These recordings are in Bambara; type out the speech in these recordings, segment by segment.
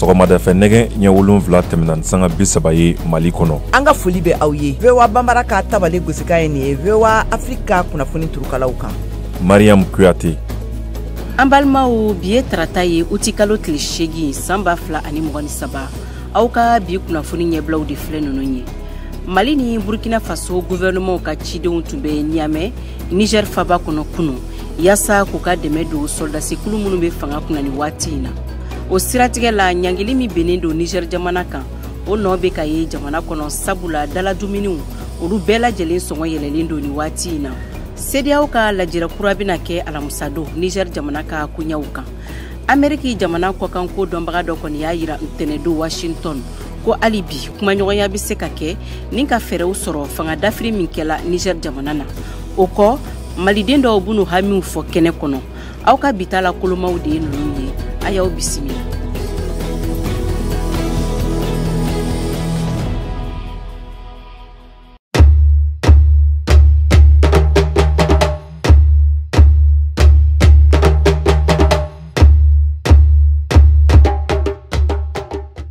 Sɔgɔmada fɛ nɛgɛ ɲɛ 7 tɛmɛna ni sanga 30 ye Mali kɔnɔ. An ka foli bɛ aw ye. VOA Bambara ka tabale gosikan ye nin ye VOA Afrique ka kunnafoni turukalaw kan. Mariam Kuyate. An balimaw, bi ye tarata ye, utikalo tile 8 san 2023. Aw ka bi kunnafoni ɲɛbilaw de filɛ ninnu ye. Mali ni Burkina Faso gouvernement ka cidenw tun bɛ Niamey, Niger faba kɔnɔ kunu, yaasa k'u ka dɛmɛ don sɔrɔdasikulu minnu bɛ fanga kunna ni waati in na. O siratigɛ la, ɲangili min bennen don Niger jamana kan, o nɔ bɛ ka ye jamana kɔnɔ, sabula daladumuniw olu bɛɛ lajɛlen sɔngɔ yɛlɛlen don ni waati in na. CEDEAO ka lajɛrɛ kura bɛna kɛ alamisadon Niger jamana ka koɲɛw kan. Ameriki jamana kɔkanko dɔnbaga dɔ kɔni y'a yira ntɛnɛndon Washington ko hali bi kumaɲɔgɔnya bɛ se ka kɛ ni ka fɛɛrɛw sɔrɔ fanga dafiri min kɛla Niger jamana na. O kɔ, maliden dɔw b'u hamiw fɔ kɛnɛ kɔnɔ. Aw ka bi ta la kolomaw de ye ninnu ye. A y'aw bisimila.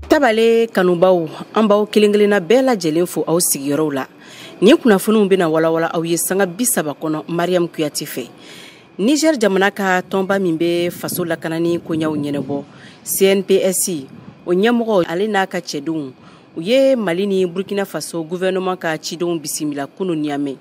Tabale kanubaw, an b'aw kelen kelenna bɛɛ lajɛlen fo aw sigiyɔrɔw la. Nin kunnafoniw bɛna walawala aw ye sanga 30 kɔnɔ Mariam Kuyate fɛ. Niger jamana ka tɔnba min bɛ faso lakanani koɲɛw ɲɛnabɔ, CNPS, o ɲɛmɔgɔ ale n'a ka cɛdenw, u ye Mali ni Burkina Faso gouvernement ka cidenw bisimila kunu Niamey.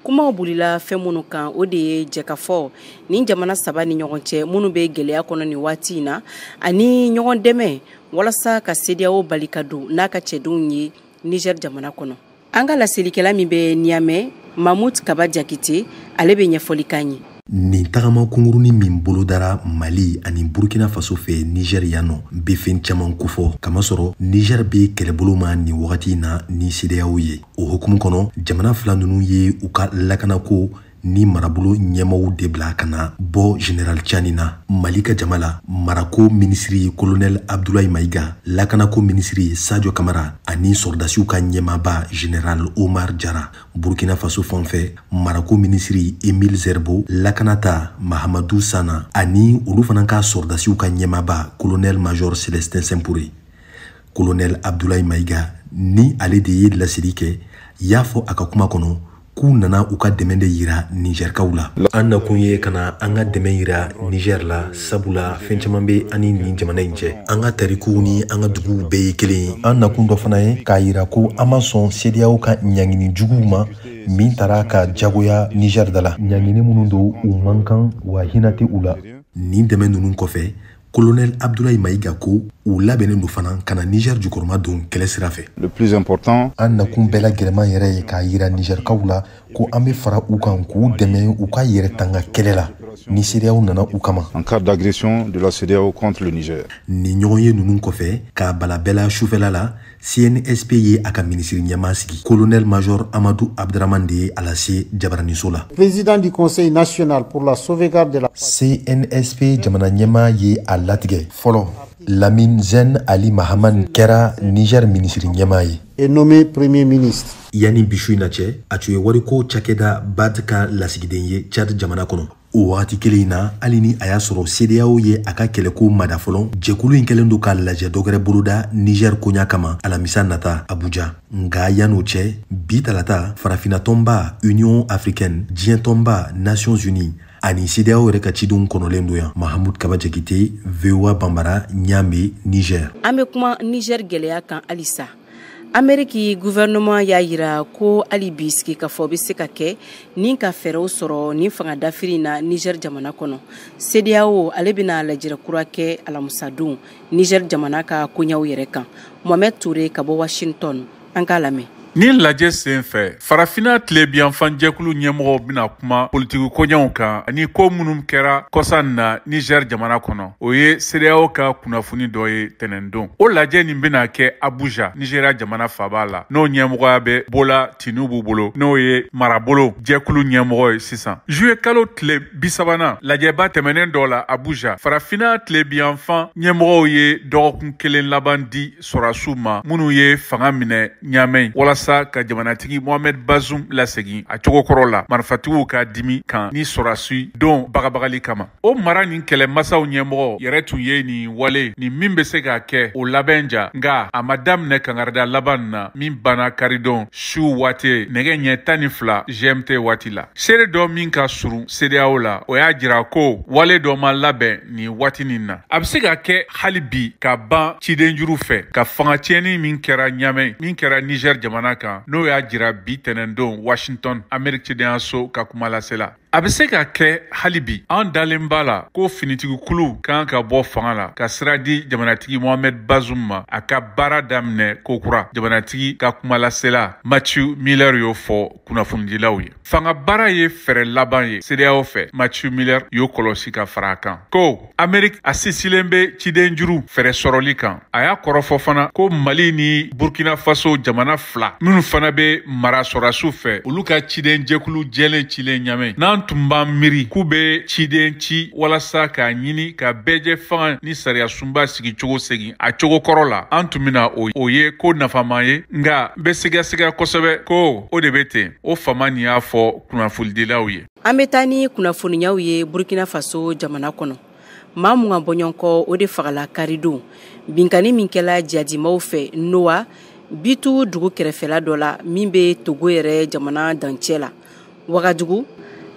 Kumaw bolila fɛn minnu kan, o de ye jɛkafɔ ni jamana saba ni ɲɔgɔn cɛ minnu bɛ gɛlɛya kɔnɔ nin waati in na, ani ɲɔgɔn dɛmɛ walasa ka CEDEAO bali ka don n'a ka cɛdenw ye Niger jamana kɔnɔ. An ka laselikɛla min bɛ Niamey, Mahmoud Kaba Jakite, ale bɛ ɲɛfɔli k'an ye. Nin tagama kunkurunin min bolodara Mali ani Burkina Faso fɛ Niger yan nɔ bɛ fɛn caman kofɔ, kamasɔrɔ Niger bɛ kɛlɛbolo ma nin wagati in na ni CEDEAO ye. O hukumu kɔnɔ, jamana fila ninnu ye u ka lakanako ni marabolo ɲɛmaw de bila ka na bɔ Général Tiani na. Mali ka jama la, marako minisiri Colonel Abdoulaye Maïga, lakanako minisiri Sadio Kamara ani sɔrɔdasiw ka ɲɛmaaba Général Omar Jara. Burkina Faso fan fɛ, marako minisiri Emile Zerbo, lakanata Mahamadou Sana ani olu fana ka sɔrɔdasiw ka ɲɛmaaba Colonel Major Célestin Simporé. Colonel Abdoulaye Maïga ni ale de ye laseli kɛ, y'a fɔ a ka kuma kɔnɔ k'u nana u ka dɛmɛ de yira Nizɛrikaw la. An nakun ye ka na an ka dɛmɛ yira Niger la, sabula fɛn caman bɛ an ni nin jamana in cɛ. An ka tarikuw ni an ka duguw bɛɛ ye kelen ye. An nakun dɔ fana ye k'a yira ko an ma sɔn CEDEAO ka ɲangini juguw ma min taara ka jagoya Niger da la. Ɲangini minnu don, u man kan wa hinɛ tɛ u la. Nin dɛmɛ ninnu kɔfɛ, Colonel Abdoulaye Maïga ko u labɛnnen don fana ka na Niger jukɔrɔma don kɛlɛ sira fɛ. Le plus important, an nakun bɛɛ la gɛlɛman yɛrɛ ye k'a yira Nizɛrikaw la ko an bɛ fara u kan k'u dɛmɛ u ka yɛrɛ tanga kɛlɛ la ni CEDEAO nana u kama. En cas d'agression de la CEDEAO contre le Niger. Nin ɲɔgɔn ye ninnu kɔfɛ, k'a bala bɛɛ la sufɛla la, CNSP ye a ka minisiri ɲɛmaa sigi. Colonel Major Amadou Abdraman de ye a lase jabaraniso la. Président du Conseil national pour la sauvegarde de la CNSP jamana ɲɛmaa ye a latigɛ fɔlɔ. Lamine Zen Ali Mahaman kɛra Niger minisiri ɲɛmaa ye. Est nommé Premier ministre. Yanni bi su in na cɛ, a tun ye wariko cakɛda BAD ka lasigiden ye Tchad jamana kɔnɔ. O wagati kelen in na, hali ni a y'a sɔrɔ CEDEAO ye a ka kɛlɛko mada fɔlɔ, jɛkulu in kɛlen don ka lajɛ dɔ wɛrɛ boloda Niger koɲa kama alamisa nata Abuja. Nka yan'o cɛ, bi talata, farafinna tɔnba Union africaine, diɲɛ tɔnba Nations Unies ani CEDEAO yɛrɛ ka cidenw kɔnɔlen don yan. Mahamud Kaba Jakite, VOA Bambara, Niamey, Niger. An bɛ kuma Niger gɛlɛya kan halisa. Ameriki gouvernement y'a yira ko hali bi sigikafɔ bɛ se ka kɛ ni ka fɛɛrɛw sɔrɔ ni fanga dafiri in na Niger jamana kɔnɔ. CEDEAO ale bɛna lajɛrɛ kura kɛ alamisadon Niger jamana ka koɲɛw yɛrɛ kan. Mohamed Toure ka bɔ Washington, an k'a lamɛn. Ni lajɛ sen fɛ, Farafinna tilebiyanfan jɛkulu ɲɛmɔgɔw bɛna kuma politiki koɲɛw kan ani ko minnu kɛra kɔsa na Niger jamana kɔnɔ. O ye CEDEAO ka kunnafoni dɔ ye tɛnɛndon. O lajɛ nin bɛna kɛ Abuja, Nigeria jamana faaba la, n'o ɲɛmɔgɔya bɛ Bola Tinubu bolo, n'o ye marabolo jɛkulu ɲɛmɔgɔ ye sisan. Juillet kalo tile 30nan, lajɛba tɛmɛnen dɔ la Abuja, Farafinna tilebiyanfan ɲɛmɔgɔw ye dɔgɔkun kelen laban di sɔrɔdasiw ma minnu ye fanga minɛ Ɲamɛ walasa walasa ka jamanatigi Mohamed Bazoum lasegin a cogo kɔrɔ la marifatigiw ka dimi kan ni sɔrɔdasi don bagabagali kama. O mara nin kɛlɛmasaw ɲɛmɔgɔ yɛrɛ tun ye nin wale ni min bɛ se ka kɛ o labɛn ja, nka a ma daminɛ kangarida laban na min banna karidon su waati nɛgɛ ɲɛ 12 GMT waati la. Seere dɔ min ka surun CEDEAO la, o y'a jira ko wale dɔ ma labɛn nin waati nin na. A bɛ se ka kɛ hali bi ka ban cidenjuru fɛ ka fanga tiɲɛni min kɛra Ɲamɛ min kɛra Niger jamana kan, n'o y'a jira bi tɛnɛndon Washington Amérique cidenyaso ka kumalasela. A bɛ se ka kɛ hali bi, an dalen b'a la ko finitigikulu kan ka bɔ fanga la ka sira di jamanatigi Mohamed Bazoum ma a ka baara daminɛ kokura, jamanatigi ka kumalasela Matthew Miller y'o fɔ kunnafonidilaw ye. Fanga baara ye fɛɛrɛ laban ye CEDEAO fɛ, Matthew Miller y'o kɔlɔsi ka fara a kan ko Amérique a sinsinlen bɛ cidenjuru fɛɛrɛ sɔrɔli kan. A y'a kɔrɔfɔ fana ko Mali ni Burkina Faso jamana fila minnu fana bɛ mara sɔrɔdasiw fɛ, olu ka cidenjɛkulu jɛlen cilen Ɲamɛ n'an tun b'an miiri k'u bɛ ciden ci walasa k'a ɲini ka bɛɛjɛ fanga ni sariya sunba sigi cogo segin a cogo kɔrɔ la, an tun bɛna o ye ko nafama ye, nka n bɛ sigasɛgɛ kosɛbɛ ko o de bɛ ten, o fama nin y'a fɔ kunnafonidilaw ye. An bɛ taa ni kunnafoniyaw ye Burkina Faso jamana kɔnɔ. Maa 20 bɔɲɔgɔnkɔ o de fagala karidon binkanni min kɛla jihadimaw fɛ Noa Bitu dugu kɛrɛfɛla dɔ la min bɛ Togo yɛrɛ jamana dancɛ la. Wagadugu,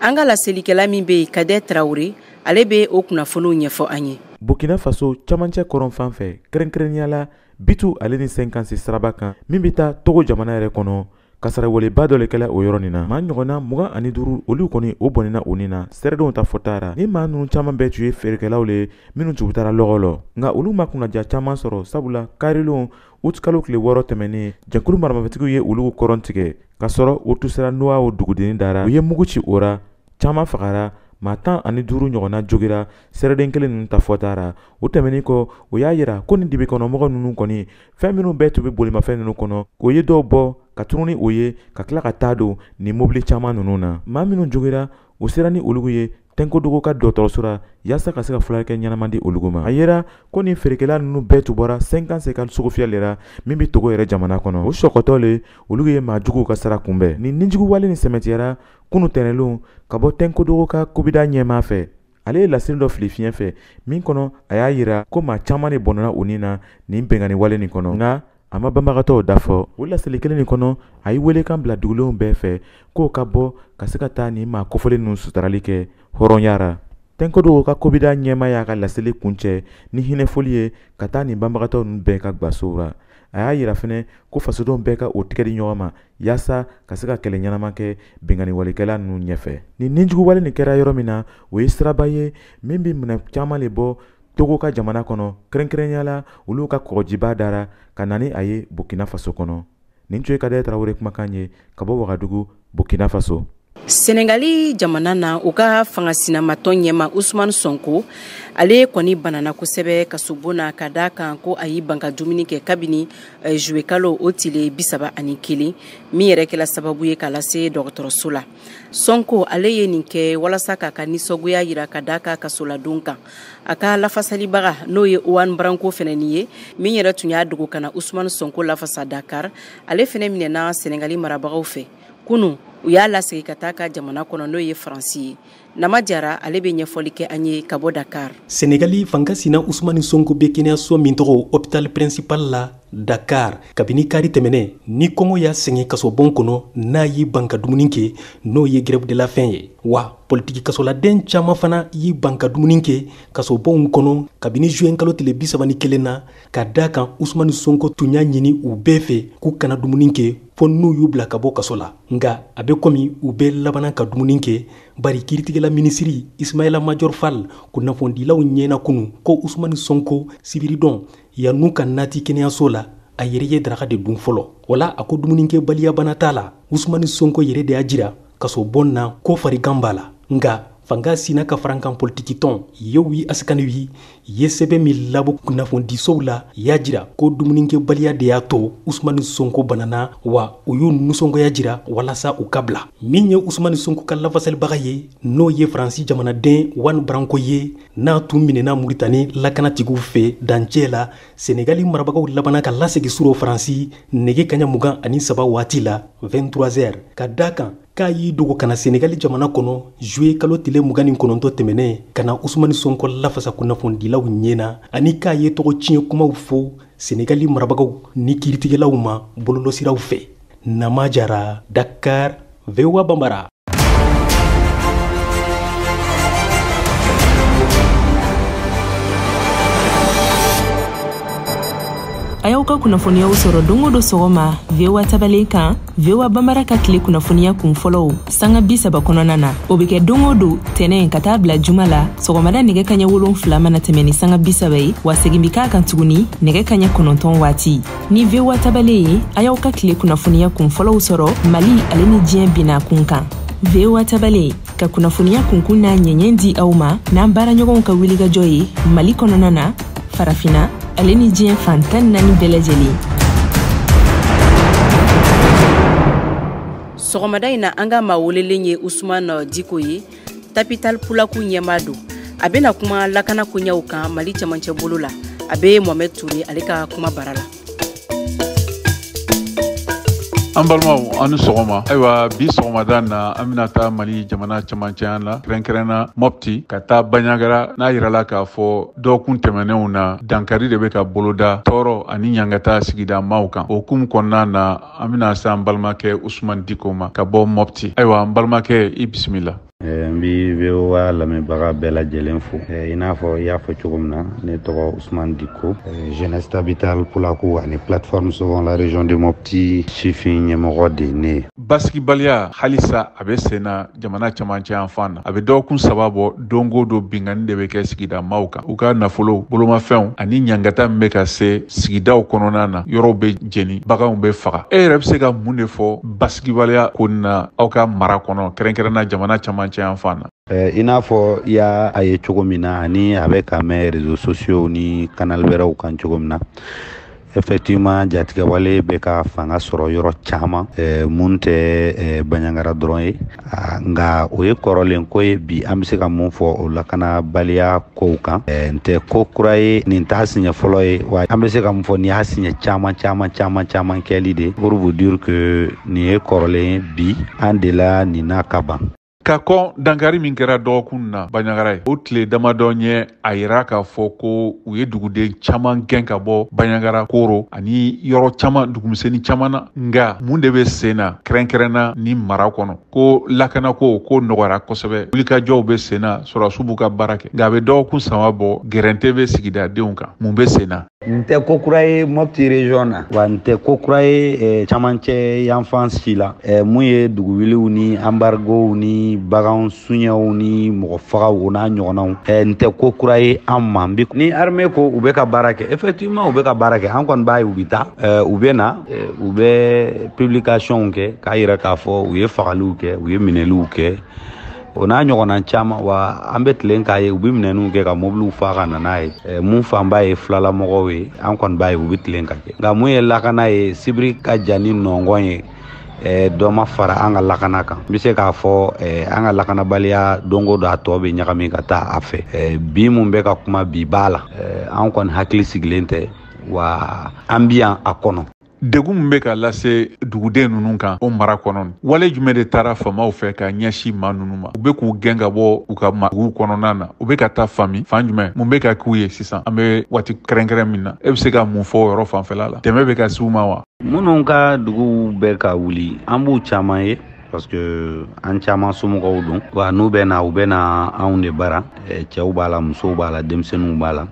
an ka laselikɛla min bɛ yen Kadɛ Tarawele, ale bɛ o kunnafoniw ɲɛfɔ an ye. Burkina Faso camancɛ kɔrɔn fan fɛ, kɛrɛnkɛrɛnnenya la Bitu ale ni Sɛnkansi siraba kan min bɛ taa Togo jamana yɛrɛ kɔnɔ, kasaraweleba dɔ le kɛla o yɔrɔ nin na. Maa ɲɔgɔnna 25 olu kɔni o bɔnɛna o nin na, sɛrɛdenw ta fɔta ra. Ni maa ninnu caman bɛɛ tun ye feerekɛlaw le ye minnu tun taara lɔgɔ lɔ, nka olu ma kunnaja caman sɔrɔ, sabula karilon utikalo tile 6 tɛmɛnen, jɛkulu maramafɛntigiw ye olu kɔrɔn tigɛ ka sɔrɔ o tun sera Noa o dugudenni dara. U ye mugu ci o ra, caman fagara, maa 15 ɲɔgɔnna jogira sɛrɛden kelen ninnu ta fɔta ra. O tɛmɛnen kɔ, o y'a yira ko nin dibi kɔnɔmɔgɔ ninnu kɔni fɛn minnu bɛɛ tun bɛ bolimafɛn ninnu kɔnɔ, o ye dɔw bɔ ka tunun ni o ye ka tila ka taa don nin mobili caman ninnu na. Maa minnu jogira, o sera ni olu ye Tɛnkodogo ka dɔgɔtɔrɔso la yaasa ka se ka furakɛ ɲɛnama di olu ma. A yera ko nin feerekɛla ninnu bɛɛ tun bɔra 55 sugufiyɛ le la min bɛ Togo yɛrɛ jamana kɔnɔ. O sɔkɔtɔ le olu ye maa juguw ka sira kunbɛn. Nin nijuguwale nin sɛmɛtiyara kunu tɛnɛlon ka bɔ Tɛnkodogo ka kubida ɲɛmaa fɛ. Ale ye laseli dɔ fili fiɲɛ fɛ min kɔnɔ a y'a yira ko maa caman de bɔnɛna o nin na nin binkanni wale nin kɔnɔ, nka a ma banbagatɔw da fɔ. O laseli kelen nin kɔnɔ, a ye welekan bila dugulenw bɛɛ fɛ k'o ka bɔ ka se ka taa nin maa kofɔlen ninnu sutarali kɛ hɔrɔnya ra. Tɛnkodogo ka kobida ɲɛmaa y'a ka laseli kuncɛ ni hinɛfoli ye ka taa nin banbagatɔ ninnu bɛɛ ka gwasow ra. A y'a yira fɛnɛ ko fasodenw bɛɛ ka o tigɛ di ɲɔgɔn ma yaasa ka se ka kɛlɛ ɲɛnama kɛ binkanniwalekɛla ninnu ɲɛfɛ. Nin nijuguwale nin kɛra yɔrɔ min na, o ye siraba ye min bɛ minɛn caman le bɔ Togo ka jamana kɔnɔ, kɛrɛnkɛrɛnnenya la olu ka kɔgɔjiba dara ka na ni a ye Burkina Faso kɔnɔ. Nin tun ye Kadɛ Tarawele kumakan ye ka bɔ Wagadugu, Burkina Faso. Senegali jamana na, u ka fanga sinamatɔn ɲɛma Ousmane Sonko, ale kɔni banana kosɛbɛ kasobon na ka da kan ko a y'i ban ka dumuni kɛ kabini juillet kalo o tile 31, min yɛrɛ kɛla sababu ye k'a lase dɔgɔtɔrɔso la. Sonko ale ye nin kɛ walasa k'a ka nisɔngoya yira ka da ka kasoladon kan. A ka lafasalibaga n'o ye Juan Branco fɛnɛ nin ye, min yɛrɛ tun y'a dogo ka na Ousmane Sonko lafasa Dakar, ale fɛnɛ minɛna Senegali marabagaw fɛ. Kunu u y'a lasegin ka taa ka jamana kɔnɔ n'o ye Faransi ye. Nama Jara ale bɛ ɲɛfɔli kɛ an ye ka bɔ Dakar. Senegali fanga sina Ousmane Sonko bɛ kɛnɛyaso min tɔgɔ hôpital principal la Dakar kabini kari tɛmɛnen ni kɔngɔ y'a sɛgɛn kasobon kɔnɔ n'a y'i ban ka dumuni kɛ, n'o ye grève de la faim ye. Wa politiki kasoladen caman fana y'i ban ka dumuni kɛ kasobonw kɔnɔ kabini juin kalo tile 31 na, ka da kan Ousmane Sonko tun y'a ɲini u bɛɛ fɛ k'u kana dumuni kɛ fo n'u y'u bila ka bɔ kaso la. Nka a bɛ komi u bɛɛ labanna ka dumuni kɛ, bari kiiritigɛla minisiri Ismaïla Madior Fall kunnafonidilaw ɲɛna kunu ko Ousmane Sonko sibiridon yan'u ka nati kɛnɛyaso la, a yɛrɛ ye daraka de dun fɔlɔ. Wala a ko dumunikɛbaliya bana t'a la. Ousmane Sonko yɛrɛ de y'a jira kasobon na ko farigan b'a la. Nka fanga sina ka farankan politikitɔn Yewwi Askan Wi ye sɛbɛn min labɔ kunnafonidisow la, y'a jira ko dumunikɛbaliya de y'a to Ousmane Sonko banana, wa u y'u nisɔngoya jira walasa u ka bila. Min ye Ousmane Sonko ka lafasalibaga ye, n'o ye Faransi jamanaden Juan Branco ye, n'a tun minɛna Muritani lakanatigiw fɛ dancɛ la Senegali marabagaw labanna ka lasegi suro Faransi nɛgɛ kaɲa 23 waati la 23h ka da kan k'a y'i dogo ka na Senegali jamana kɔnɔ juillet kalo tile 29 tɛmɛnen ka na Usumani Sonko lafasa kunnafonidilaw ɲɛ na ani k'a ye tɔgɔ tiɲɛ kumaw fɔ Senegali marabagaw ni kiiritigɛlaw ma bɔlɔlɔsiraw fɛ. Nama Jara, Dakar, VOA Bambara. A y'aw ka kunnafoniyaw sɔrɔ don o don sɔgɔma VOA tabalen kan, VOA Bambara ka tile kunnafoniya kun fɔlɔw sanga 30 kɔnɔna na. O bɛ kɛ don o don tɛnɛn ka taa bila juma la sɔgɔmada nɛgɛ kaɲɛ 7 mana tɛmɛ ni sanga 30 ye, wa segin bɛ k'a kan tuguni nɛgɛ kaɲɛ 9 waati. Ni VOA tabalen ye, a y'aw ka tile kunnafoniya kun fɔlɔw sɔrɔ Mali ale ni diɲɛ binna kun kan. VOA tabalen ka kunnafoniya kunkun n'a ɲɛɲɛ di aw ma n'an baaraɲɔgɔnw ka wulikajɔ ye Mali kɔnɔna na, Farafinna ale ni diɲɛ fan 14 bɛɛ lajɛlen. Sɔgɔmada in na an ka maa welelen ye Usumani Diko ye, Tabital Pulaku ɲɛmaa don. A bɛna kuma lakana koɲɛw kan Mali cɛmancɛ bolo la. A bɛ Mohamed Toure ale ka kuma bara la. An balimaw, an ni sɔgɔma. Ayiwa, bi sɔgɔmada na an bɛna taa Mali jamana cɛmancɛya la, kɛrɛnkɛrɛnna Mopti, ka taa Bandiagara. N'a yirala k'a fɔ dɔgɔkun tɛmɛnenw na dankari de bɛ ka boloda tɔɔrɔ ani ɲangata sigida maaw kan. O hukumu kɔnɔna na an bɛna se an balimakɛ Usumani Diko ma ka bɔ Mopti. Ayiwa, an balimakɛ, i bisimila. N bi VOA lamɛnbaga bɛɛ lajɛlen fo. I n'a fɔ i y'a fɔ cogo min na, ne tɔgɔ Usumani Diko, Jeunesse Tabital Pulaku ani plateforme Sauvons la région de Mopti sifin ɲɛmɔgɔ de ne ye. Basigibaliya halisa a bɛ sen na jamana cɛmancɛ yan fan na. A bɛ dɔgɔkun 3 bɔ, don o don binkanni de bɛ kɛ sigida maaw kan. U ka nafolo, bolomafɛnw ani ɲangata min bɛ ka se sigidaw kɔnɔna na, yɔrɔw bɛ jeni, baganw bɛ faga. E yɛrɛ bɛ se ka mun de fɔ basigibaliya ko nin na aw ka mara kɔnɔ, kɛrɛnkɛrɛnna jamana cɛmancɛ yan fan na? I n'a fɔ i y'a ye cogo min na ani a bɛ ka mɛn réseaux sociaux ni canal wɛrɛw kan cogo min na, effectivement jatigɛwale bɛ ka fanga sɔrɔ yɔrɔ caman, mun tɛ Bandiagara dɔrɔn ye. Nka o ye kɔrɔlen ko ye bi, an bɛ se ka mun fɔ o lakanabaliya kow kan. N tɛ ko kura ye, nin t'a siɲɛ fɔlɔ ye, wa an bɛ se ka mun fɔ nin y'a siɲɛ caman caman caman caman kɛli de. Pour vous dire que nin ye kɔrɔlen ye bi, an delila nin na ka ban. Ka kɔn dankari min kɛra dɔgɔkun na Bandiagara ye, o tile damadɔ ɲɛ a yira k'a fɔ ko u ye duguden caman gɛn ka bɔ Bandiagara koro ani yɔrɔ caman, dugumisɛnnin caman na. Nka mun de bɛ sen na kɛrɛnkɛrɛnna ni mara kɔnɔ? Ko lakanako ko nɔgɔyara kosɛbɛ, wulikajɔw bɛ sen na, sɔrɔdasiw b'u ka baara kɛ, nka a bɛ dɔgɔkun 3 bɔ gɛrɛntɛ bɛ sigidadenw kan. Mun bɛ sen na? N tɛ ko kura ye Mopti région na, wa n tɛ ko kura ye camancɛ yanfan si la. Mun ye duguwuliw ni embargow ni bagan suɲɛw ni mɔgɔ fagaw o n'a ɲɔgɔnnaw, n tɛ ko kura ye an ma. Ni armée ko u bɛ ka baara kɛ, effectivement u bɛ ka baara kɛ, an kɔni b'a ye u bɛ taa, u bɛ na, u bɛ publication kɛ k'a yira k'a fɔ u ye fagaliw kɛ, u ye minɛliw kɛ, o n'a ɲɔgɔnna caman. Wa an bɛ tilen k'a ye u bɛ minɛnniw kɛ ka mobiliw fa ka na n'a ye. Mun fanba ye filalamɔgɔw ye, an kɔni b'a ye u bɛ tilen ka kɛ. Nka mun ye lakana ye, sibiri ka jan ni nɔngɔn ye, dɔ ma fara an ka lakana kan. N bɛ se k'a fɔ an ka lakanabaliya don o don a tɔ bɛ ɲagami ka taa a fɛ. Bi mun bɛ ka kuma bi b'a la, an kɔni hakili sigilen tɛ, wa an bi yan a kɔnɔ. Degun min bɛ ka lase duguden ninnu kan o mara kɔnɔ, wale jumɛn de taara faamaw fɛ ka ɲɛsin maa ninnu ma? U bɛ k'u gɛn ka bɔ u ka dugu kɔnɔna na, u bɛ ka taa fami fan jumɛn? Mun bɛ ka k'u ye sisan? An bɛ waati kɛrɛnkɛrɛn min na, e bɛ se ka mun fɔ o yɔrɔ fanfɛla la? Dɛmɛ bɛ ka s'u ma wa? Minnu ka duguw bɛ ka wuli, an b'u caman ye, parce que an caman somɔgɔw don. Wa n'u bɛ na, u bɛ na anw de bara. Cɛw b'a la, musow b'a la, denmisɛnninw b'a la,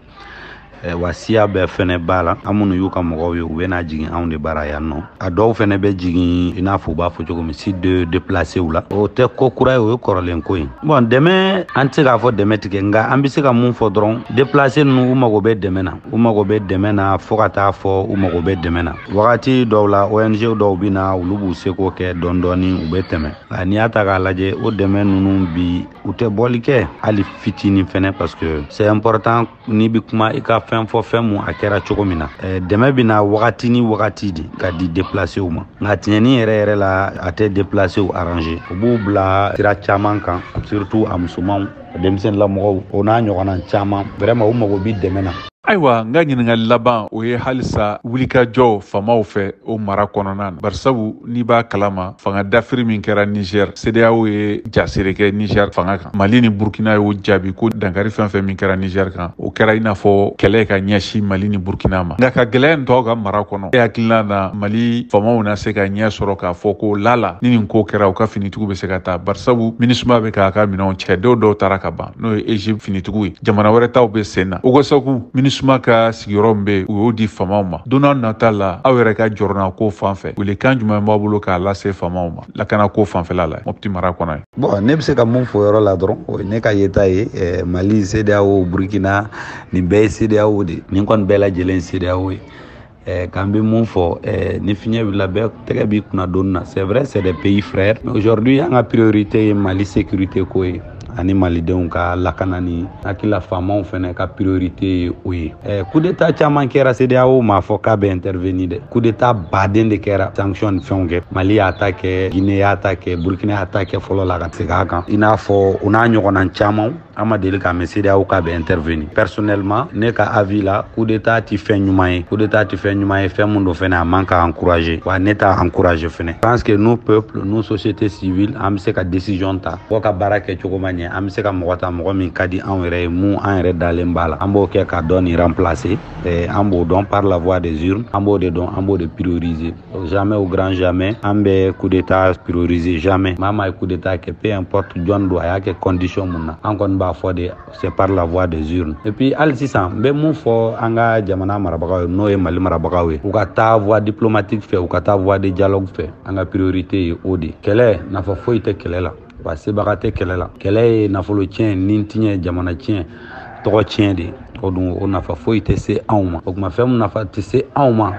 wa siya bɛɛ fɛnɛ b'a la. An minnu y'u ka mɔgɔw ye, u bɛ na jigin anw de bara yan nɔ. A dɔw fɛnɛ bɛ jigin i n'a fɔ u b'a fɔ cogo min site de déplacés la. O tɛ ko kura ye, o ye kɔrɔlen ko ye. Bon, dɛmɛ, an tɛ se k'a fɔ dɛmɛ tigɛ, nka an bɛ se ka mun fɔ dɔrɔn, déplacés ninnu u mago bɛ dɛmɛ na, u mago bɛ dɛmɛ na fo ka taa fɔ u mago bɛ dɛmɛ na. Wagati dɔw la ONG dɔw bɛ na, olu b'u seko kɛ dɔɔni dɔɔni, u bɛ tɛmɛ. Nka n'i y'a ta k'a lajɛ, o dɛmɛ ninnu bi u tɛ bɔli kɛ hali fitinin fɛnɛ, parce que c'est important n'i bɛ kuma i ka fɛn fɔ fɛn mun a kɛra cogo min na. Dɛmɛ bɛ na wagati ni wagati de ka di déplacés ma, nka tiɲɛni yɛrɛ yɛrɛ la a tɛ déplacés arranger. U b'u bila sira caman kan, surtout a musomanw, denmisɛnninlamɔgɔw, o n'a ɲɔgɔnna caman. Vraiment u mago bɛ dɛmɛ na. Ayiwa, n ka ɲininkali laban, o ye halisa wulikajɔ faamaw fɛ o mara kɔnɔna na, barisabu n'i b'a kalama, fanga dafiri min kɛra Niger, CEDEAO ye jasere kɛ Niger fanga kan. Mali ni Burkina y'o jaabi ko dankari fɛn fɛn min kɛra Niger kan, o kɛra i n'a fɔ kɛlɛ ka ɲɛsin Mali ni Burkina ma. Nka ka gɛlɛya nin to aw ka mara kɔnɔ, e hakilina na, Mali faamaw na se ka ɲɛ sɔrɔ k'a fɔ ko lala ni nin ko kɛra, u ka finitigiw bɛ se ka taa? Barisabu MINUSMA bɛ k'a ka minɛnw cɛ, dɔw dɔw taara ka ban, n'o ye Egypte finitigiw ye, jamana wɛrɛ taw bɛ sen na. Ogosagu, MINUSMA ka sigiyɔrɔ min bɛ yen, u y'o di faamaw ma. Don n'a nata la, aw yɛrɛ ka jɔrɔna ko fan fɛ, welekan jumɛn b'aw bolo k'a lase faamaw ma lakana ko fanfɛla la Mopti mara kɔnɔ ye? Bon, ne bɛ se ka mun fɔ yɔrɔ la dɔrɔn, o ye ne ka yeta ye. Mali, CEDEAO, Burkina, nin bɛɛ ye CEDEAO de, nin kɔni bɛɛ lajɛlen CEDEAO ye. K'an bɛ mun fɔ, ni fiɲɛ wulila, bɛɛ tɛgɛ b'i kunna donni na. C'est vrai, c'est des pays frères, mais aujourd'hui an ka priorité ye Mali sécurité ko ye ani malidenw ka lakana. Ni hakilila, faamaw fɛnɛ ka priorité ye o ye. Coup d'état caman kɛra, CEDEAO m'a fɔ k'a bɛ intervenir dɛ. Coup d'état baden de kɛra, sanction ni fɛnw kɛ. Mali y'a ta kɛ, Guinée y'a ta kɛ, Burkina y'a ta kɛ fɔlɔ la ka segin a kan, i n'a fɔ o n'a ɲɔgɔnna camanw. An ma deli k'a mɛn CEDEAO k'a bɛ intervenir. Personnellement, ne ka avis la, coup d'état ti fɛn ɲuman ye, coup d'état ti fɛn ɲuman ye. Fɛn mun don fɛnɛ, a man ka encourager, wa ne t'a encourager fɛnɛ. Pense que nous, peuple, nous, société civile, an bɛ se ka décision ta. Mɔgɔ ka baara kɛ cogo ma ɲɛ, an bɛ se ka mɔgɔ ta, mɔgɔ min ka di anw yɛrɛ ye, mun an yɛrɛ dalen b'a la, an b'o kɛ ka dɔ nin remplacer. An b'o dɔn par la voie des urnes, an b'o de dɔn, an b'o de prioriser. Jamais, au grand jamais, an bɛ coup d'état prioriser, jamais. Maa maa ye coup d'état kɛ, peu importe jɔn don, a y'a kɛ condition mun na, an kɔni b'a fɔ de, c'est par la voie des urnes. Et puis hali sisan, n bɛ mun fɔ an ka jamana marabagaw ye, n'o ye Mali marabagaw ye, u ka taa voie diplomatique fɛ, u ka taa voie de dialogue fɛ. An ka priorité ye o de. Kɛlɛ, nafa foyi tɛ kɛlɛ la, wa sebaga tɛ kɛlɛ la. Kɛlɛ ye nafolo tiɲɛ, ni tiɲɛ, jamana tiɲɛ, tɔgɔ tiɲɛ de. O dun, o nafa foyi tɛ se anw ma. O tuma, fɛn mun nafa tɛ se anw ma,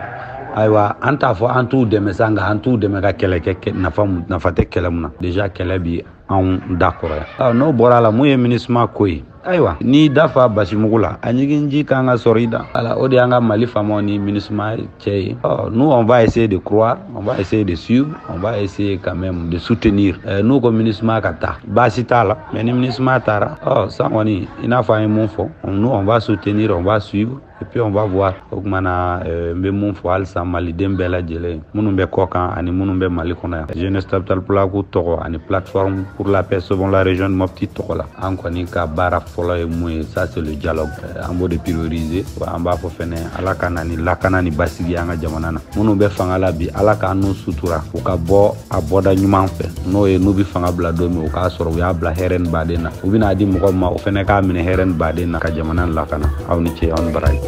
ayiwa, an t'a fɔ an t'u dɛmɛ sa, nka an t'u dɛmɛ ka kɛlɛ kɛ, nafa nafa tɛ kɛlɛ mun na. Déjà kɛlɛ bi anw da kɔrɔ yan. N'o bɔra a la, mun ye MINUSMA ko ye? Ayiwa, n'i da fa basimugu la, a ɲigin kan ka sɔrɔ i da ala. O de y'an ka Mali faamaw ni MINUSMA cɛ ye. Nous, on va essayer de croire, on va essayer de suivre, on va essayer quand même de soutenir. N'u ko MINUSMA ka taa, baasi t'a la, mais ni MINUSMA taara, ɔ san kɔni, i n'a fɔ an ye mun fɔ, nous, on va soutenir, on va suivre et puis on va voir. O tuma na, n bɛ mun fɔ halisa maliden bɛɛ lajɛlen, minnu bɛ kɔ kan ani minnu bɛ Mali kɔnɔ yan, Jeunesse Tabital Pulaku tɔgɔ ani Plateforme pour la paix sauvons la région de Mopti tɔgɔ la, an kɔni ka baara fɔlɔ ye mun ye, ça c'est le dialogue, an b'o de prioriser. Wa an b'a fɔ fɛnɛ, Ala ka na ni lakana ni basigi an ka jamana na. Minnu bɛ fanga la bi, Ala k'an n'u sutura, u ka bɔ a bɔda ɲuman fɛ, n'o ye n'u bɛ fanga bila don min, u k'a sɔrɔ u y'a bila hɛrɛ ni baden na. U bɛna di mɔgɔ ma, o fɛnɛ k'a minɛ hɛrɛ ni baden na ka jamana lakana. Aw ni ce, aw ni baraji.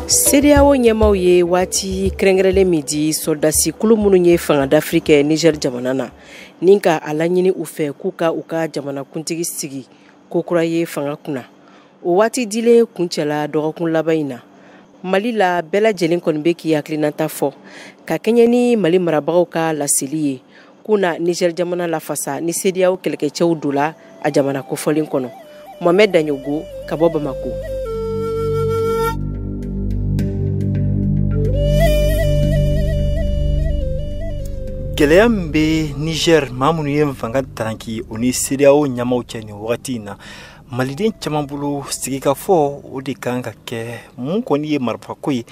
CEDEAO ɲɛmaw ye waati kɛrɛnkɛrɛnlen min di sɔrɔdasi kulu minnu ye fanga dafiri kɛ Niger jamana na, ni ka a laɲini u fɛ k'u ka u ka jamanakuntigi sigi kokura ye fanga kunna, o waati dilen kuncɛla dɔgɔkun laban in na. Mali la, bɛɛ lajɛlen kɔni bɛ k'i hakilinata fɔ ka kɛɲɛ ni Mali marabagaw ka laseli ye k'u na Niger jamana lafasa ni CEDEAO kɛlɛkɛcɛw donna a jamana kofɔlen kɔnɔ. Mohamed Daɲogo ka bɔ Bamako. Gɛlɛya min bɛ Niger, maa minnu ye fanga taranki, o ni CEDEAO ɲɛmaw cɛ nin wagati in na, maliden caman bolo, sigikafɔ o de kan ka kɛ. Mun kɔni ye marifako ye,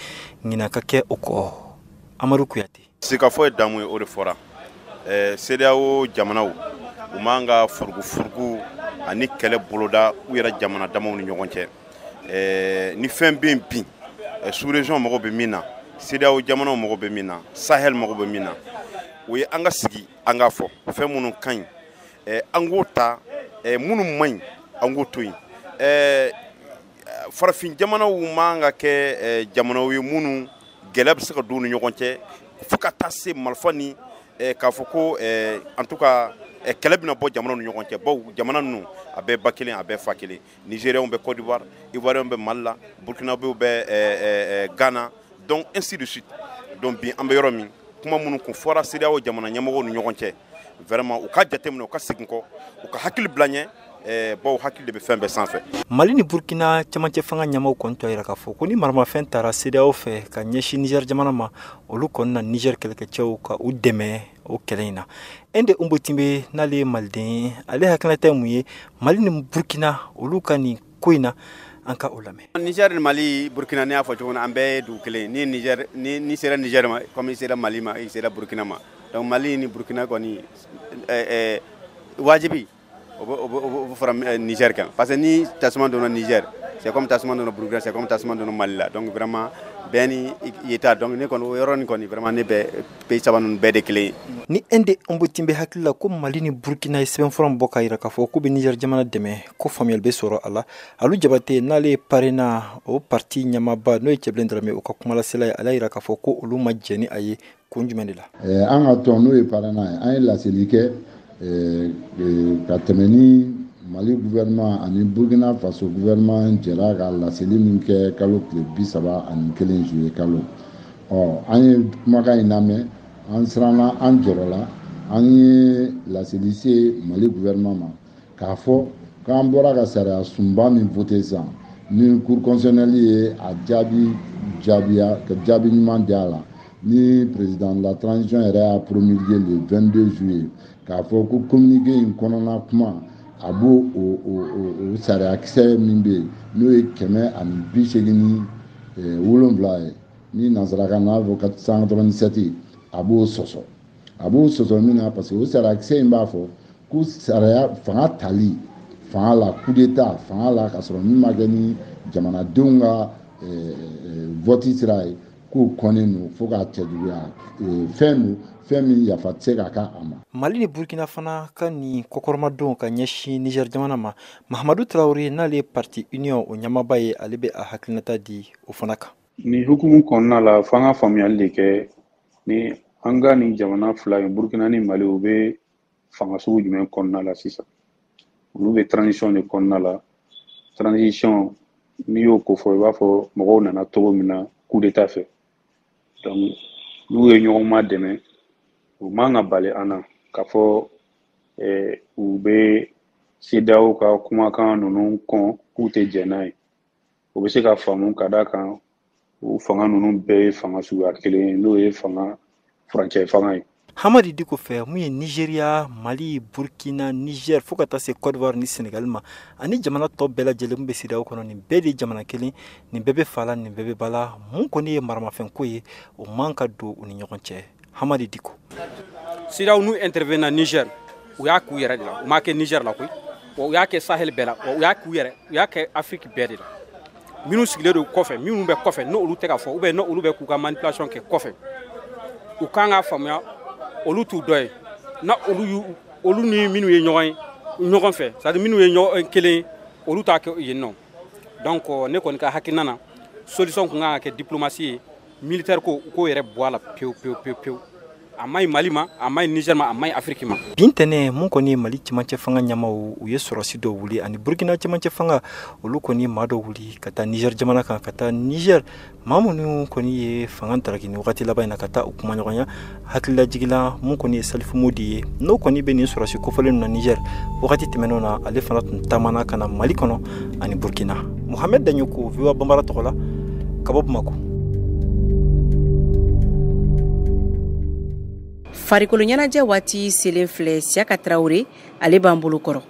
ɲinan ka kɛ o kɔ. Amadu Kuyate. Sigikafɔ ye damu ye, o de fɔra. CEDEAO jamanaw, u man ka furugufurugu ani kɛlɛ boloda u yɛrɛ jamana damaw ni ɲɔgɔn cɛ. Ni fɛn bɛ yen bi, sous région mago bɛ min na, CEDEAO jamanaw mago bɛ min na, Sahel mago bɛ min na, o ye an ka sigi, an k'a fɔ fɛn minnu ka ɲi, an k'o ta, minnu man ɲi, an k'o to yen. Farafin jamanaw man ka kɛ jamanaw ye minnu gɛlɛya bɛ se ka don u ni ɲɔgɔn cɛ fo ka taa se marifa ni k'a fɔ ko, en tout cas, kɛlɛ bɛna bɔ jamanaw ni ɲɔgɔn cɛ, bawo jamana ninnu a bɛɛ ba kelen, a bɛɛ fa kelen. Nigériens bɛ Côte d'Ivoire, Ivoiriens bɛ Mali la, Burkinabéw bɛ Ghana, donc ainsi de suite. Donc bi an bɛ yɔrɔ min, kuma minnu kun fɔra CEDEAO jamana ɲɛmɔgɔw ni ɲɔgɔn cɛ, vraiment u ka jateminɛ, u ka segin kɔ, u ka hakili bila ɲɛ. Bawo hakili de bɛ fɛn bɛɛ sanfɛ. Mali ni Burkina cɛmancɛ fanga ɲɛmaaw kɔni tun y'a jira k'a fɔ ko ni maramafɛn taara CEDEAO fɛ ka ɲɛsin Niger jamana ma, olu kɔni na Niger kɛlɛkɛcɛw ka u dɛmɛ o kɛlɛ in na. Ende Umbotimbe n'ale ye maliden ye, ale hakilinata ye mun ye Mali ni Burkina olu ka nin ko in na, an ka o lamɛn. Niger ni Mali, Burkina, ne y'a fɔ cogo min na, an bɛɛ ye dugu kelen. Ni Niger ni sera Niger ma, comme i sera Mali ma, i sera Burkina ma. Donc Mali ni Burkina kɔni, wajibi o bɛ fara Niger kan, parce que ni tasuma donna Niger, c'est comme tasuma donna Burkina, c'est comme tasuma donna Mali la. Donc vraiment bɛɛ ni yeta. Donc ne kɔni o yɔrɔnin kɔni, vraiment ne bɛ pays saba ninnu bɛɛ de kelen ye. Ni Ende Umbotimbe hakili la ko Mali ni Burkina ye sɛbɛnfura bɔ k'a jira k'a fɔ k'u bɛ Niger jamana dɛmɛ, ko faamuyali bɛ sɔrɔ a la. Alu Jabate n'ale ye PARENA o parti ɲɛmaaba, n'o ye Cɛbilen Darame o ka kumalasela ye, ale y'a jira k'a fɔ ko olu ma jɛn ni a ye kun jumɛn de la. An ka tɔn, n'o ye PARENA ye, an ye laseli kɛ ka tɛmɛ ni Mali gouvernement ani Burkina Faso gouvernement jɛra ka laseli min kɛ kalo tile 31 juillet kalo. Ɔ, an ye kumakan in lamɛn, an siranna, an jɔrɔla. An ye laseli se Mali gouvernement ma k'a fɔ k'an bɔra ka sariya sunba min voté sisan, ni cour constitutionnelle ye a jaabi jaabiya ka jaabi ɲuman di a la, ni président de la transition yɛrɛ y'a promulgué le 22 juillet, k'a fɔ ko communiqué in kɔnɔna kuma, a b'o o sariyakisɛ min bɛ yen, n'o ye 187 ye, ni nansarakan n'a fɔ 187, a b'o sɔsɔ. A b'o sɔsɔ min na, parce que o sariyakisɛ in b'a fɔ ko sariya fanga tali fanga la, coup d'état fanga la, ka sɔrɔ min ma kɛ ni jamanadenw ka vote sira ye, k'o kɔnnen don fo k'a cɛjuguya, fɛn don, fɛn min yafa tɛ se ka k'a ma. Mali ni Burkina fana ka nin kɔkɔrɔmadon ka ɲɛsin Niger jamana ma, Mahamadu Tarawele n'ale ye parti Union o ɲɛmaaba ye, ale bɛ a hakilinata di o fana kan. Nin hukumu kɔnɔna la, f'an ka faamuyali de kɛ ni an ka nin jamana fila in, Burkina ni Mali, u bɛ fanga sugu jumɛn kɔnɔna la sisan? Olu bɛ transition de kɔnɔna la. Transition, n'i y'o ko fɔ, i b'a fɔ mɔgɔw nana cogo min na coup d'état fɛ. Donc n'u ye ɲɔgɔn ma dɛmɛ, u man ka bali an na k'a fɔ u bɛ CEDEAO ka kumakan ninnu kɔn k'u tɛ jɛn n'a ye. O bɛ se ka faamu ka d'a kan u fanga ninnu bɛɛ ye fanga suguya kelen ye, n'o ye fanga furancɛ fanga ye. Hamadi Diko fɛ, mun ye Nigeria, Mali, Burkina, Niger fo ka taa se Côte d'Ivoire ni Sénégal ma, ani jamana tɔ bɛɛ lajɛlen bɛ CEDEAO kɔnɔ, nin bɛɛ de ye jamana kelen, nin bɛɛ bɛ fa la, nin bɛɛ bɛ ba la. Mun kɔni ye maramafɛnko ye, o man ka don u ni ɲɔgɔn cɛ. Hamadi Diko. CEDEAO n'u intervenir Niger, u y'a k'u yɛrɛ de la, u m'a kɛ Niger la koyi, wa u y'a kɛ Sahel bɛɛ la, wa u y'a k'u yɛrɛ, u y'a kɛ Afrique bɛɛ de la. Minnu sigilen don kɔfɛ, minnu bɛ kɔfɛ, n'olu tɛ ka fɔ, ou bien n'olu bɛ k'u ka manipulation kɛ kɔfɛ, u kan k'a faamuya olu t'u dɔ ye. Na olu olu ni minnu ye ɲɔgɔn ye ɲɔgɔn fɛ, c'est à dire minnu ye ɲɔgɔn kelen ye, olu t'a kɛ yen nɔ. Donc ne kɔni ka hakilina na, solution kun kan ka kɛ diplomatie ye, militaire ko u k'o yɛrɛ bɔ a la pewu pewu pewu pewu. A ma ɲi Mali ma, a ma ɲi Niger ma, a ma ɲi Afrique ma. Bi ntɛnɛn, mun kɔni ye Mali cɛmancɛ fanga ɲɛmaw, u ye sɔrɔsi dɔw wuli, ani Burkina cɛmancɛ fanga, olu kɔni ye maa dɔw wuli ka taa Niger jamana kan, ka taa Niger maa minnu kɔni ye fanga daraki nin wagati laban in na, ka taa u kumaɲɔgɔnya. Hakililajigila, mun kɔni ye Salifu Modi ye, n'o kɔni bɛ nin sɔrɔsi kofɔlen na Niger wagati tɛmɛnenw na, ale fana tun taamana ka na Mali kɔnɔ ani Burkina. Mohamed Daɲoko, VOA Banbara tɔgɔ la, ka bɔ Bamakɔ. Farikolo ɲɛnajɛ waati selen filɛ, Siyaka Tarawele ale b'an bolo kɔrɔ.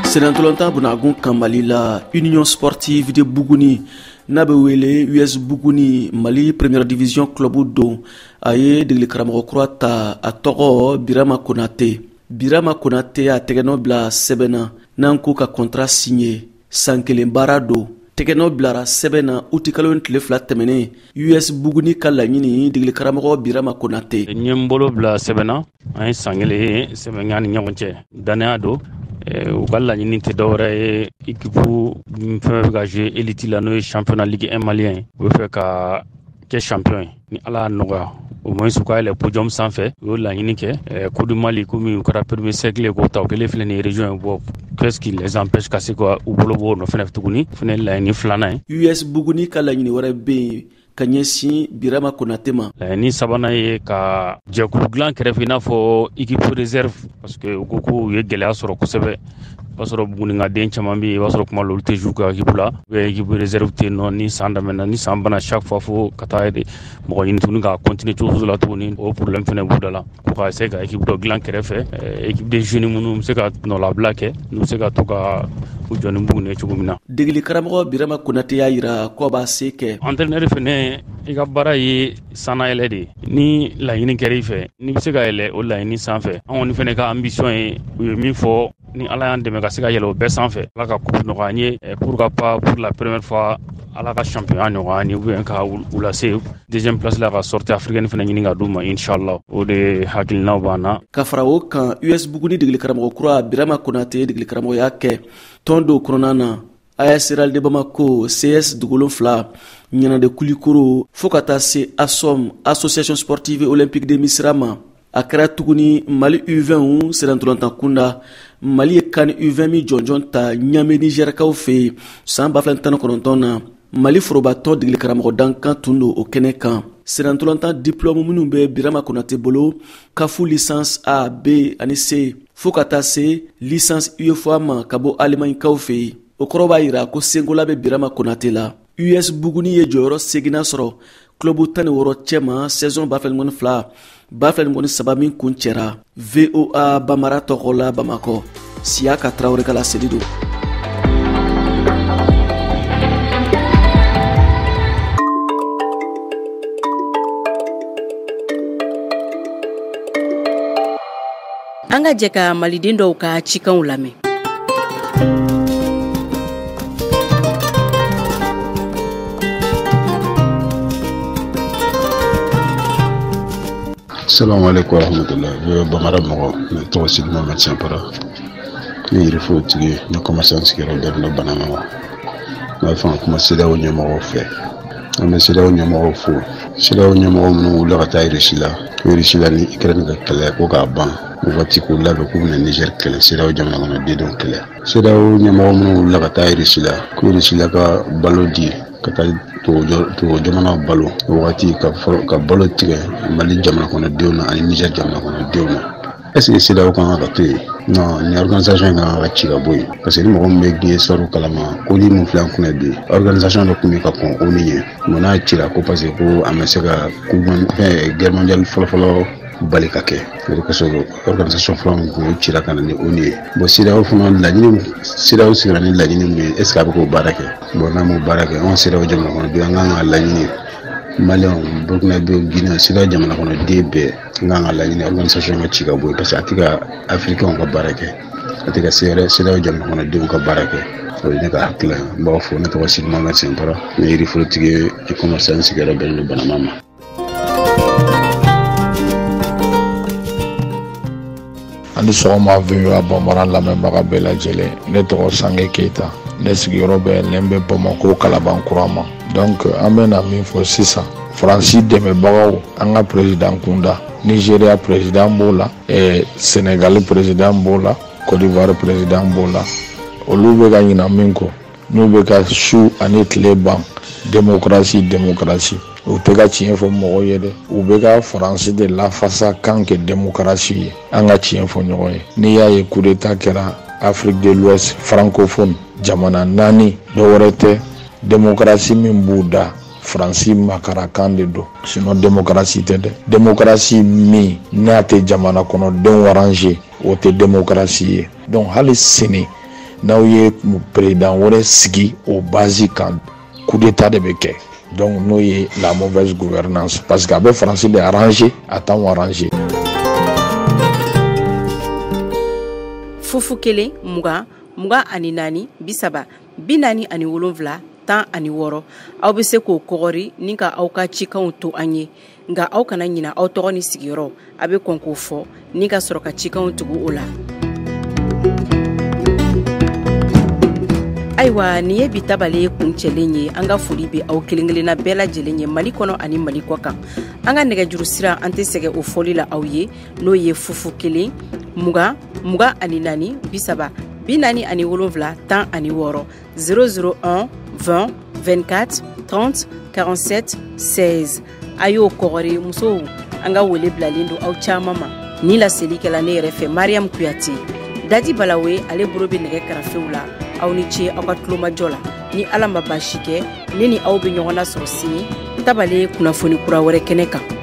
Senatɔlɔntan bunagun kan Mali la, Union Sportive de Buguni n'a bɛ wele US Buguni, Mali Première Division club don, a ye degeli karamɔgɔ kura ta, a tɔgɔ Birama Konate. Birama Konate y'a tɛgɛnɔ bila sɛbɛn na, n'an ko ka contrat signé, san kelen baara don. Tɛgɛnɔ bilara sɛbɛn na utikalo ni tile 2 tɛmɛnen. US Buguni ka laɲini, degeli karamɔgɔ Birama Konate. N ye n bolo bila sɛbɛn na, an ye san kelen sɛbɛn an ni ɲɔgɔn cɛ, danaya don. U ka laɲini tɛ dɔwɛrɛ ye, équipe fɛn fɛn bɛ ka jouer élite la, n'o ye championnat Ligue 1 malien, u bɛ fɛ ka kɛ champion ye ni Ala y'a nɔgɔya, au moins u ka yɛlɛ podium sanfɛ. U y'o laɲini kɛ. Coupe du Mali, komi u kɛra premier cercle k'o ta, o kɛlen filɛ nin ye région ye bɔ, qu'est-ce qui les empêche ka se ka u bolo bɔ o nɔ fɛnɛ tuguni? O fɛnɛ ye laɲini filanan ye. US Buguni ka laɲini wɛrɛ bɛ yen, ka ɲɛsin Birama Konate ma. Laɲini sabanan ye ka jɛkulu dilan kɛrɛfɛ i n'a fɔ équipe réserve, parce que u ko k'u ye gɛlɛya sɔrɔ kosɛbɛ. I b'a sɔrɔ Bugunikaden caman bɛ yen, i b'a sɔrɔ kuma la olu tɛ jouer ka équipe la, ou bien équipe réserve tɛ yen nɔ. Ni san daminɛna, ni san banna, chaque fois fo ka taa mɔgɔ ɲini tuguni ka continuer cogo la tuguni. O problème fana b'u da la, ko ka essayer ka équipe dɔ dilan kɛrɛfɛ, équipe de jeunes minnu bɛ se ka nɔlabila kɛ, n'u bɛ se ka to ka u jɔ ni Buguni ye cogo min na. Degeli karamɔgɔ Birama Konate y'a yira ko a b'a se kɛ. Entraîneur fɛnɛ, i ka baara ye sannayɛlɛ de ye. Ni laɲini kɛra i fɛ, n'i bɛ se ka yɛlɛ o laɲini sanfɛ, an kɔni fɛnɛ ka ambition ye, u ye min fɔ, ni Ala y'an dɛmɛ ka se ka yɛlɛ o bɛɛ sanfɛ, Ala ka coupe nɔgɔya an ye, pourquoi pas pour la première fois Ala ka championnat nɔgɔya an ye, ou bien ka u lase deuxième place la, ka sortie africaine fɛnɛ ɲini ka d'u ma, inchallah. O de hakilinaw b'an na. Ka fara o kan, US Buguni degeli karamɔgɔ kura Birama Konate degeli karamɔgɔya kɛ tɔn dɔw kɔnɔna na: AS Real de Bamako, CS Dugolo fila, Ɲanade Kulikoro, fo ka taa se ASOM, Association Sportive Olympique de Misira ma. A kɛra tuguni Mali U20 sennantolatan kunda. Mali ye CAN U20 min jɔnjɔn ta Ɲame Nizɛrikaw fɛ yen san 2019 na, Mali forobatɔ degeli karamɔgɔ dankan tun don o kɛnɛ kan. Sennantolatan diplôme minnu bɛ Birama Konate bolo: CAF licence A, B ani C, fo ka taa se licence UEFA ma ka bɔ Alimaɲikaw fɛ yen. O kɔrɔ b'a yira ko senkola bɛ Birama Konate la. US Buguni ye jɔyɔrɔ seginna sɔrɔ club 16 cɛma saison 2022 2023 min kun cɛra. VOA Bamara tɔgɔ la, Bamakɔ, Siyaka Tarawele ka laseli don. An ka jɛ ka maliden dɔw ka cikanw lamɛn. Salamu alaikum warahmatullahi. VOA Bamara mɔgɔ, ne tɔgɔ Sidi Mohamed Sampara, ne ye yiriforotigi ye, ne commerçant sigiyɔrɔ bɛnnen don Banama ma. N b'a fɛ ka kuma CEDEAO ɲɛmɔgɔw fɛ. An bɛ CEDEAO ɲɛmɔgɔw fo, CEDEAO ɲɛmɔgɔ minnu wulila ka taa Irisi la, ko Irisi la ni Ukraine ka kɛlɛ ko k'a ban waati, k'u labɛn k'u bɛna Niger kɛlɛ, CEDEAO jamana kɔnɔ denw kɛlɛ. CEDEAO ɲɛmɔgɔ minnu wulila ka taa Irisi la, ko Irisi la ka balo di ka taa tubabu jamanaw balo wagati, ka balo tigɛ Mali jamana kɔnɔdenw na ani Niger jamana kɔnɔdenw na. Est ce que CEDEAO kan ka to yen? Non, ni organisation in kan ka ci ka bɔ yen, parce que ni mɔgɔ min bɛ diɲɛ sɔrɔ kalama, ko ni mun filɛ an kunna bi, organisation dɔ tun bɛ ka kɔn ONU ɲɛ. Bon, n'a cira ko parce que ko a ma se ka fɛn guerre mondiale fɔlɔfɔlɔ bali ka kɛ, o de kosɔn organisation fɔlɔ min kun cira ka na ni ONU ye. Bon, CEDEAO fana laɲini, CEDEAO sigira ni laɲini min ye, est ce que a bɛ k'o baara kɛ? Bon, n'a m'o baara kɛ, anw CEDEAO jamana kɔnɔden, an kan ka laɲini, Maliyɛnw, Burkinabé, Guinée, CEDEAO jamana kɔnɔden bɛɛ, an kan ka laɲini organisation ka ci ka bɔ yen, parce que a tɛ ka Africains ka baara kɛ, a tɛ ka CEDEAO jamana kɔnɔdenw ka baara kɛ. O ye ne ka hakilila ye. N b'aw fo. Ne tɔgɔ Sidi Mohamed Sɛnpara, ne ye yiriforotigi ye, commerçant, n sigiyɔrɔ bɛnnen don Banama ma. Ani sɔgɔma VOA Bambara lamɛnbaga bɛɛ lajɛlen. Ne tɔgɔ Sange Keyita, ne sigiyɔrɔ bɛnnen bɛ Bamako Kalabankura ma. Donc an bɛna min fɔ sisan, Faransi dɛmɛbagaw, an ka président kunda, Nigéria président b'o la, Sénégal président b'o la, Côte d'Ivoire président b'o la, olu bɛ ka ɲina min kɔ, n'u bɛ ka su ani tile ban démocratie démocratie, u tɛ ka tiɲɛ fɔ mɔgɔw ye dɛ. U bɛ ka Faransi de lafasa kan kɛ démocratie ye. An ka tiɲɛ fɔ ɲɔgɔn ye, n'i y'a ye coup d'état kɛra Afrique de l'Ouest francophone jamana naani, dɔwɛrɛ tɛ, démocratie min b'u da, Faransi makarakan de don, sinon démocratie tɛ dɛ. Démocratie min n'a tɛ jamana kɔnɔdenw arranger, o tɛ démocratie ye. Donc hali sini, n'aw ye président wɛrɛ sigi o base kan, coup d'état de bɛ kɛ. Donc n'o ye la mauvaise gouvernance, parce que a bɛ Faransi de arranger, a t'anw arranger. 0 1 20 24 30 47 16. Aw bɛ se k'o kɔgɔri ni ka aw ka cikanw to an ye, nka aw kana ɲina aw tɔgɔ ni sigiyɔrɔ. A bɛ kɔn k'o fɔ ni ka sɔrɔ ka cikanw tugu o la. Ayiwa, nin ye bi tabale kuncɛlen ye. An ka foli bɛ aw kelen kelenna bɛɛ lajɛlen ye, Mali kɔnɔ ani Mali kɔ kan. An ka nɛgɛjuru sira, an tɛ sɛgɛn o fɔli la aw ye, n'o ye 0 1 20 24 30 47 16, 001 20 24 30. 47 16. A y'o kɔgɔri musow, an ka wele bilalen don aw caman ma. Ni laseli kɛla ne yɛrɛ fɛ, Mariam Kuyate. Dadi Balawe, ale bolo bɛ nɛgɛ karafew la. Aw ni ce aw ka tulomajɔ la. Ni Ala ma baasi kɛ, ne ni aw bɛ ɲɔgɔn lasɔrɔ sini tabale kunnafoni kura wɛrɛ kɛnɛ kan.